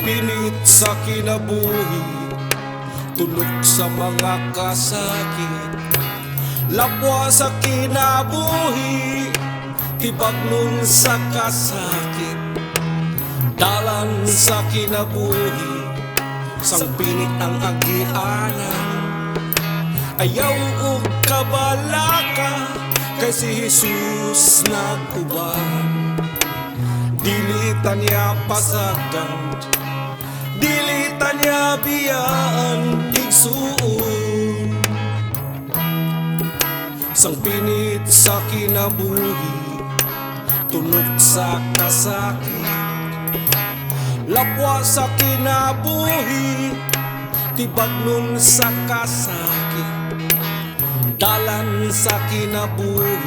Pinit sa kinabuhi, tunok sa mga kasakit, lapwa sa kinabuhi, tibagnon sa kasakit, dalan sa kinabuhi, sang pinit ang agianan. Ayaw og kabalaka, kay si Jesus nag-uban. Dili ta niya pasagdan, dili ta niya biyaan, igsuon. Sang pinit sa kinabuhi, tunok sa kasakit, lapwa sa kinabuhi, tibagnon sa kasakit, dalan sa kinabuhi,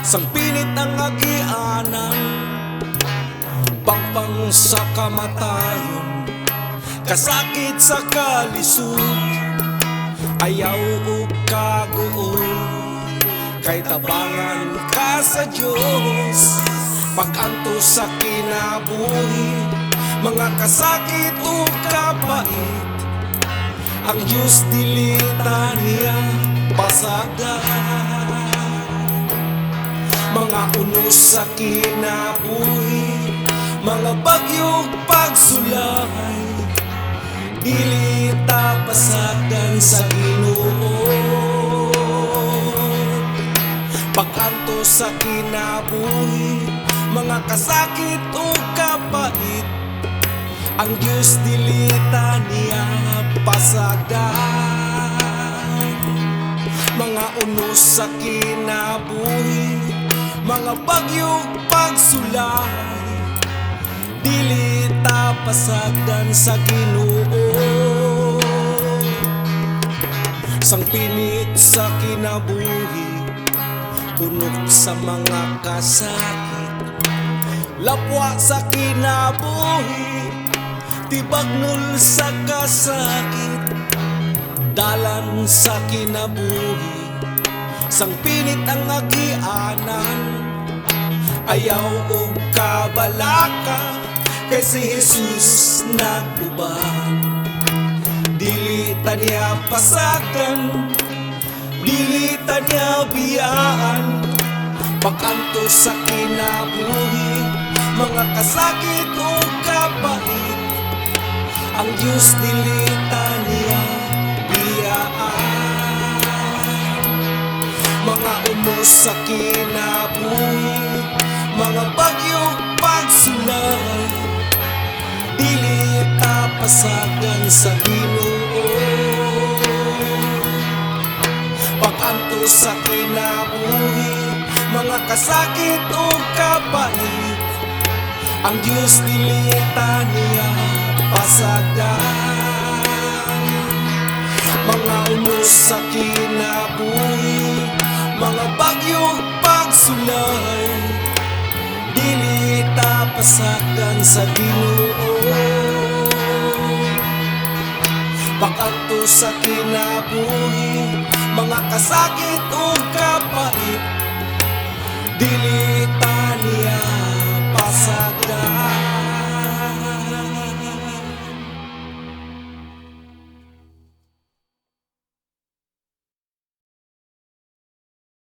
sang pinit ang agianan. Pangpang sa kamatayon, kasakit sa kalisod, ayaw og kaguol, kay tabangan ka sa Diyos. Pag-antos sa kinabuhi, mga kasakit ug kapait, ang Diyos dili ta niya pasagdan. Mga unos sa kinabuhi, mga bagyog pagsulay, dili ta pasagdan sa Ginoo. Pag-antos sa kinabuhi, mga kasakit ug kapait, ang Diyos dili ta niya pasagdan. Mga unos sa kinabuhi, mga bagyog pagsulay, dili ta pasagdan sa Ginoo. Sang pinit sa kinabuhi, tunok sa mga kasakit, lapwa sa kinabuhi, tibagnol sa kasakit, dalan sa kinabuhi, sang pinit ang agianan. Ayaw og kabalaka, kay si Jesus nag-uban. Dili ta niya pasagdan, dili ta niya biyaan. Pag-antos sa kinabuhi, mga kasakit ug kapait, ang Diyos dili ta niya biyaan. Mga unos sa kinabuhi, mga bagyog pagsulay, dili ta pasagdan sa Ginoo. Pag-antos sa kinabuhi, mga kasakit ug kapait, ang Diyos dili ta niya pasagdan. Mga unos sa kinabuhi, mga bagyog pagsulay, dili ta pasagdan sa Ginoo. Pag-antos sa kinabuhi, mga kasakit ug kapait, dili ta niya pasagdan.